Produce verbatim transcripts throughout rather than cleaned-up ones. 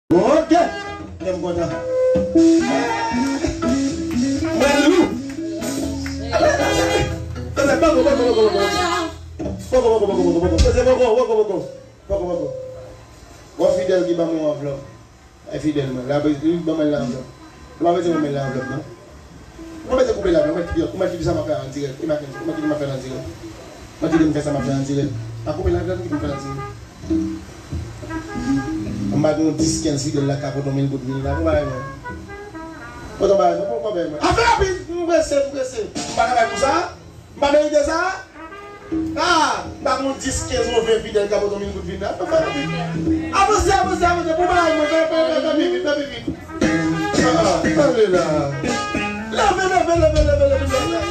Ok. Kè m kontan. Mwen lou. Boko, boko, boko, boko. Boko, boko, boko, boko, boko. Poze boko, boko, boko. Boko, boko. Gon fidèl ki ban mwen yon anvlòp. Ay fidèl mwen, la, li ban mwen lanvlòp. Ou pa bezwen ban mwen lanvlòp, non. Ou pa bezwen koupe lanvlòp, ou mèt, ou mèt kite sa m ap fè an dirèk. Ou mèt kite, ou mèt kite m ap fè l an dirèk. Ou mèt kite m fè sa m ap fè an dirèk. Pa koupe lanvlòp, kite m fè l an dirèk. M pa gen yon dis, kenz fidèl la ka pote yon mil goud vin la, pou bagay mwen. Pote yon bagay mwen, pou kòb mwen. Afè rapid, m prese, m prese. M pa travay pou sa. M pa merite sa. Ah, m pa gen yon dis, kenz ou ven fidèl ka pote yon mil goud vin la. Fè rapid. Avanse, avanse, avanse. Pou bagay mwen, fè, fè, fè, fè pi vit, fè pi vit. Ah, ah, tande la. Leve, leve, leve, leve, leve, leve.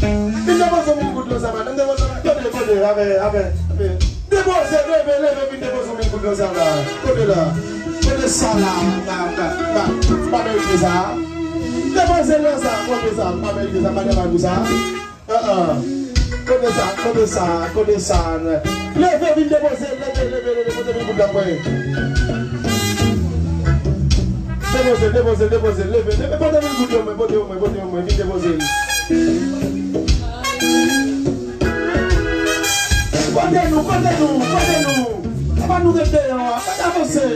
Vin depoze yon mil goud lan sa, madanm. Depoze, kote, kote, avè, avè, avè. Depoze, leve, leve, vin depoze yon mil goud lan sa la. Kote la? Kote sa la? M pa, m pa, m pa, m pa merite sa. Depoze lan sa, kote sa? M pa merite sa, m pa travay pou sa. Ah, ah. Kote sa, kote sa, kote sa? Leve, vin depoze, leve, leve, leve, pote mil goud lan mwen. Depoze, depoze, depoze, leve, leve, pote mil goud lan mwen, pote yo mwen, pote yo mwen, vin depoze. Kote nou, kote nou, kote nou? Apa nou ret deyò a, pa t avanse.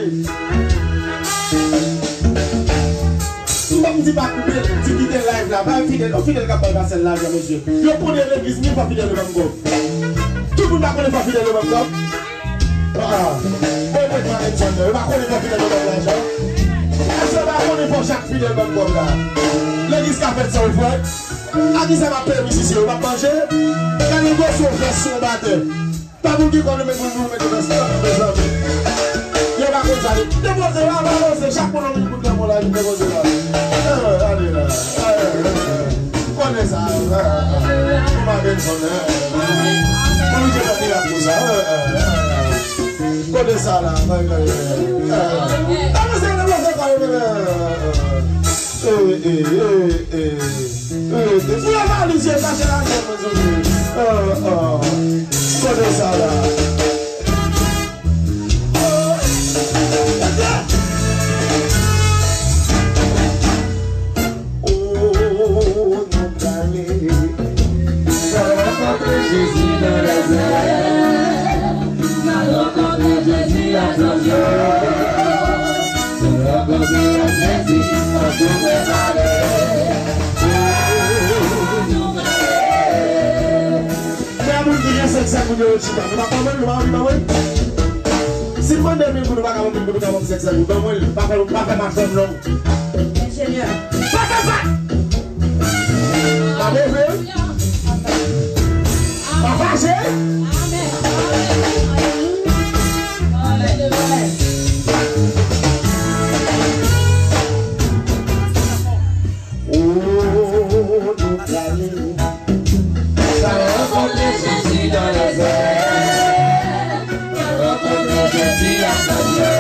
M pa m di pa koupe l, di kite live la, bay fidèl, yon fidèl k ap bay pasèl lajan, mesye. Yo konnen legliz mil fwa fidèl yo ban m kòb. Tout moun pa konnen fwa fidèl yo ban m kòb. Ah, ah. Bon, mwen, mwen, Edson, yo pa konnen fwa fidèl yo ban m lajan. Èske yo pa konnen fwa chak fidèl ban m kòb la? Legliz ka fèt san ofrann. A ki sa m ap peye mizisyen yo? M ap manje? Gade yon gwo sou yon fès sou yon batè. Pa moun ki konn nou, men moun nou mete nan stan, mezanmi. Yo pa konn sa, li depoze la, pa avanse, chak moun yon mil goud nan men l, li depoze la. Eh, ale la. Eh, eh, eh. Konnen sa, eh, eh, eh. Ou pa gen konnen, eh, eh. Moun ki nan mirak pou sa, eh, eh, eh, eh. Konnen sa la, eh, eh, eh. Avanse, depoze kò yo, eh, eh, eh. Eh, eh, eh, eh, eh. Fouye valiz yo, chache lajan, mezanmi. Ah, ah. Kote sa la? Oh, nou prale. Sa rankontre Jezi nan dezè. Sa rankontre Jezi ak zanj yo. Sa rankontre ak Jezi, fòk nou prepare. Fè moun ki gen senk san goud yo chita. Nou pa pran mwen, nou pa anvi ban mwen. Si m mande mil goud, nou pa ka ban mil goud, nou ka ban m senk san goud. Ban mwen, pa fè, pa fè machann non. Enjenyè. Pa fè sa! Pa beve! Pa fache! Oh, nou prale. Sa rankontre Jezi nan dezè. Sa rankontre Jezi ak zanj yo.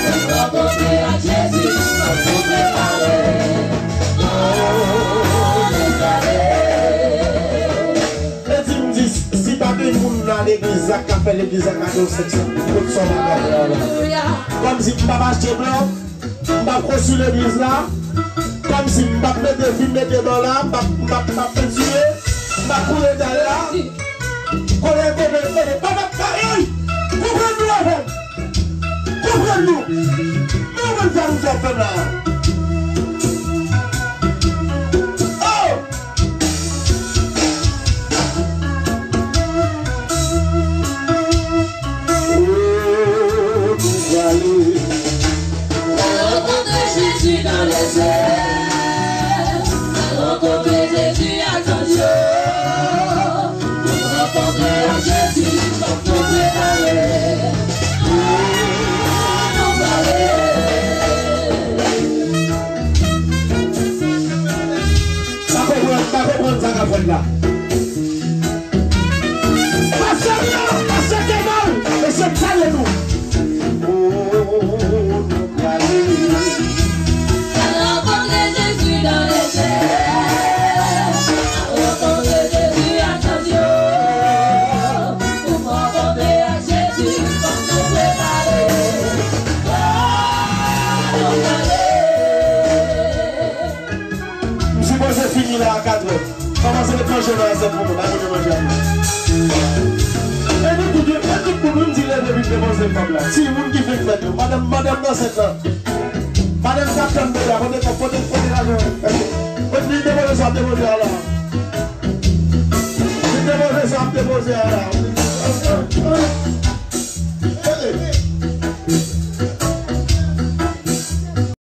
Sa rankontre ak Jezi, fòk nou prepare. Oh, nou prale. E di m di, si pa gen moun nan legliz la k ap fè legliz la kado sèks la, kot sa w pa fè la? Kòmsi m p ap achte blan, m p ap konstwi legliz la. Kòmsi m p ap mete, fin mete blan la, m p ap, m p ap, m p ap pentire, m p ap koule dal la. Kote, kote, kote, pa, pa, pa, ey! Konprann nou avè m! Konprann nou! Men w konn sa nou fè fè m la. Oh! Sa rankontre Jezi nan dezè. Sa rankontre Jezi ak zanj yo. Pou rankontre ak Jezi, fòk nou prepare. Pou nou prale. Pa konprann, pa konprann sa k ap fèt la. Pastè Léon, pastè Kemal, mesye, salye nou. Oh, nou prale. Al rankontre Jezi nan dezè. Al rankontre Jezi ak zanj yo. Pou rankontre ak Jezi, fòk nou prepare. Kòmanse met manje nan asyèt pou moun, al mete manje a moun. E nou tout, e tout moun, menm di leve vin depoze fanm la. Timoun ki fenk fèt yo. Madanm, madanm nan sèt lan. Madanm k ap tann bebe a, pote kòb, pote, pote lajan. Pote, vin depoze sa, depoze a la. Vin depoze sa, depoze a la.